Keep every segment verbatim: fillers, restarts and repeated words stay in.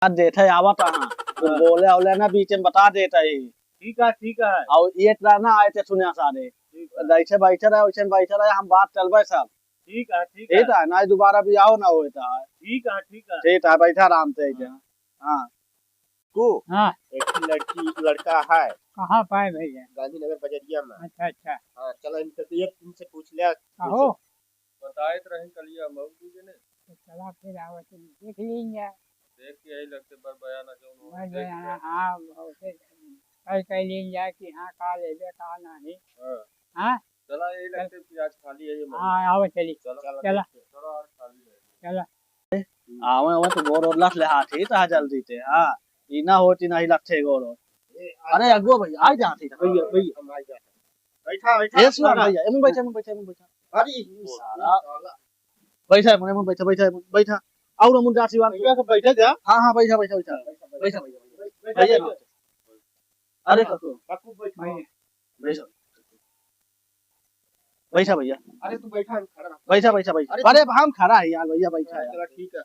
बता देत है, आवत है। तू हाँ। बोले अवले ना, बीच में बता देत है। ठीक है, ठीक है। और ये तरह ना आए थे सुने सारे। ठीक है। जैसे बैठे रहे, वैसे बैठे रहे, हम बात चलबे सब। ठीक है, ठीक ठीक है। है, ना दोबारा भी आओ ना होता है। ठीक है, ठीक है। ठीक है, बैठा आराम से, हाँ। हाँ। को हाँ। एक लड़की, लड़का है। कहाँ पाए भैया? गांधीनगर बजरिया में। अच्छा, अच्छा। हाँ, चलो इनसे, ये तुमसे पूछ लिया, कहो। तुमसे बताइत रही कलिया मऊ दूजे ने। तो चला फिर आवत ही, देख लीन जा। देख के यही लगते बर बयाना जौन हो, बर देख बयाना, के। हाँ, उसे तय कर लीन जा कि हाँ, का लेबे, का नहीं। हाँ। हाँ? चला, यही चल। लगते कि आज खाली है ये मऊ। हाँ, आवत चली। चला। चला, चला। देख के। चला, आज खाली है। चला। आवे, आवे तो गोर ओर लख ले हाथी, तो जल्दी ते, हाँ। ई ना होती, ना ही लखे गोर ओर। ए, आ अरे, अगुआ भैया, आ जा हाथी। भैया, भैया। हम आ जा। बैठा, बैठा, ए, सुन बैठा। भैया, एमन बैठा, एमन बैठा, एमन बैठा। अरे, साला। साला। बैठा, एमन, एमन बैठा, बैठा, एमन बैठा। और एमन जा, शिवान। भैया, सब बैठे जा। हाँ, हाँ, बैठा, बैठा, बैठा। बैठा, बैठा, बैठा। भैया, बैठा। अरे, हाँ, काकू। काकू, बैठा। भैया। बैठा। बैठा भैया। अरे तू बैठा, हम खड़ा रह। बैठा, बैठा, बैठा। अरे अरे तू हम खड़ा है यार भैया, बैठा हाँ, यार। चला ठीक है।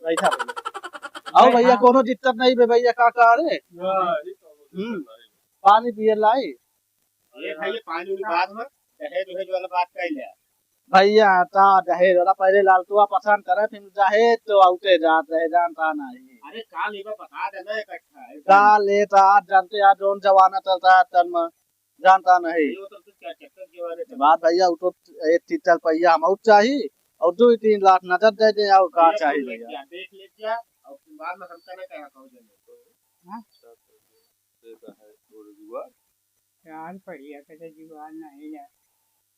बैठा भैया। आओ भैया, हाँ। कोनो दिक्कत नहीं बे भैया, का कह रहे? हाँ, ये तो हम्म। दिक्कत नहीं। पानी पिए लाई? ये भाई, ये पानी उनी बाद में, दहेज वहेज वाला बात कर ले। भैया, ता दहेज वाला पहले लालटुआ पसंद करे, फिर दहेज तो आउते जात रहे, जानता नहीं। अरे का लेबा बता देना इकट्ठा, ऐसा का लेता, जानते यार, जौन जमाना चलता है तन में। जानता नहीं। ये तो तू चार चक्कर के बारे में। बात भैया, वो तो एक तीन चार पहिया हम और चाहिए, और दो तीन लाख नगद दे दे, और का भैया, चाहिए तू भैया? लेके आ, देख लेके आ, और फिर बाद में हमका ना कहा, कहो जने। हाँ? देता है और जुआ। चार पहिया के तो जुआ नहीं ना,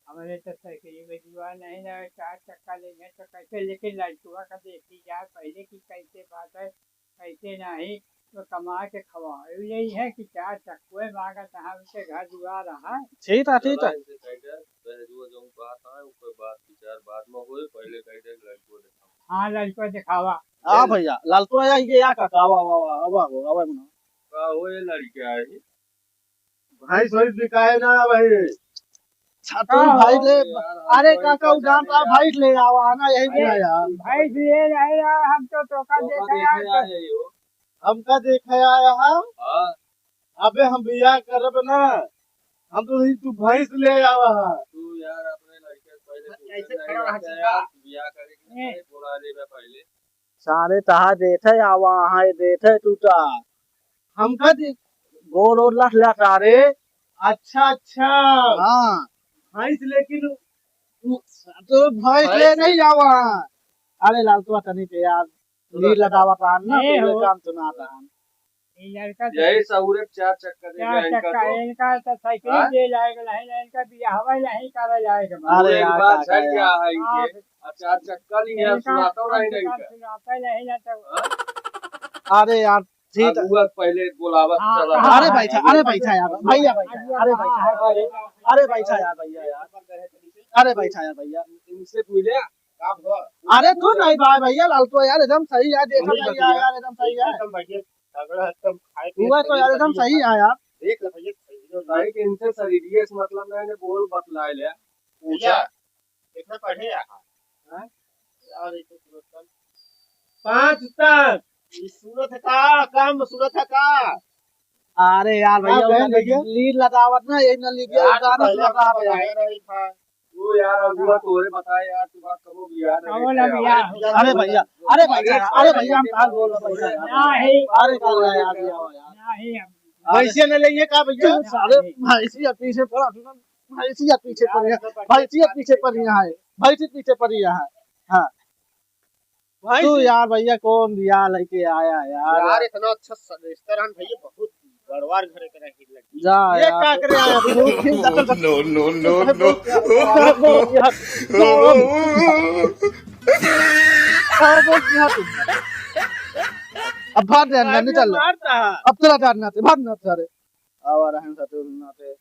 हमारे तो साइकिल के जुआ नहीं ना, चार चक्का लेंगे तो कैसे, लेकिन लड़कुआ का देखी जाए पहले कि कैसे बात है। कैसे नाही, तो कमा के खवाए यही है कि चार चक्कुए मांगत है, उनके घर दुआर है। ठीक है, ठीक है। चला, इनसे कह दे, दहेजुआ जौन बात है, ऊपर बात विचार बाद में होए, पहले कह दे, लड़को दिखावा। हाँ, लड़को दिखावा। हाँ भैया, लड़को आया, ये या काका, आवा, आवा, आवा, आवा, आवा, आवा, आवा। का हो ये लड़के आए? भैंस वैंस बिकाए ना भाई। छतुल का हो? भैंस ले, यार, अरे हम काका, कोई उदान का भैंस ले आवा ना, यही ए, बिना यार। भैंस ले रहे यार, हम तो तोका तोका देखे देखे यार, तो आए हो। हमका देखे आया है? हाँ। अबे हम बियाह करब ना, हम तो नहीं, तू भैंस ले आवा है। तू यार अपने लड़के से पहले पूछे ऐसे नहीं खड़ा रहा रहता है यार, बियाह करे के ए। पहले बोला ले मैं पहले। सारे तहा देखे आवा है, देखे टूटा। हमका दे-, गोड़ ओड़ लस ला सारे। अच्छा, अच्छा। हाँ। भैंस लेकिन उ-, तो भैंस भैंस ले नहीं आवा। अरे लालटुआ तनी के यार, लीर लगावा पान ना, ए तो हो। काम सुना था। ई लड़का तो यही सहूरे चार चक्का दे चार गया इनका चक्का, तो। इनका तो साइकिल हाँ? दे लायक नहीं, इनका बियाहवा नहीं करे लायक बा। अरे एक यार, बात का है क्या यार? है इनके? हाँ। अब चार चक्का लिए इनका सुनाता हूँ कम से नहीं कम इनका। सुनाता नहीं ना तो। हाँ? अरे यार, ठीक है। अगुआ पहले बोलावत हाँ, चला। हाँ, अरे हाँ, बैठा, अरे अरे बैठा यार, भैया बैठा यार, अरे बैठा यार, अरे बैठा यार भैया यार, अरे बैठा यार भैया। इनसे बोले, का भा? अरे तू नहीं भाई भैया, लालटुआ यार एकदम सही है, देखा नहीं नहीं यार, भैया। यार एकदम सही है। एकदम बढ़िया, तगड़ा एकदम खाए पिए हुआ तो सही यार एकदम बढ़िया सही है। है यार। देख ले भैया, सही है। भाई के इनसे शरीरिये से मतलब नहीं, ने बोल बतलाए ले। भैया, पूछा। कितना पढ़े यहाँ? हाँ? यार, ये तो सूरत का पाँच तक। ये सूरत है का? काम सूरत है का? अरे यार, भैया, का उधर भैया? लीड लगावत ना, यही ना लीड यार, गाना पहले सुना रहा हमको भैया। बताया रही था। वो यार, अगुआ तोरे बताए यार, तू बात कबो भी याद नहीं कौन है रखे भैया? यार। अरे भैया, अरे भैया, अरे भैया, हम काल बोल रहे भैया यार। नहीं। अरे काल यार, यार, यार। नहीं, हम वैसे न लेंगे का भैया? सारे भैंसिया पीछे पड़ा, भैंसिया पीछे पड़ी है, भैंसिया पीछे पड़ी है, भैंसी पीछे पड़ी है। हाँ। भाई तू जी। यार भैया कौन बियाह लेके आया यार? यार इतना अच्छा स-, रिश्ता रहन भैया, बहुत बड़वार घर के रही लड़की। जा ये यार। का करे आया तू? No, no, no, no। अब भाग जा, निकल। मारता है। अब तेरा डर ना, भाग ना सारे। आवा रहन ससुर ना थे।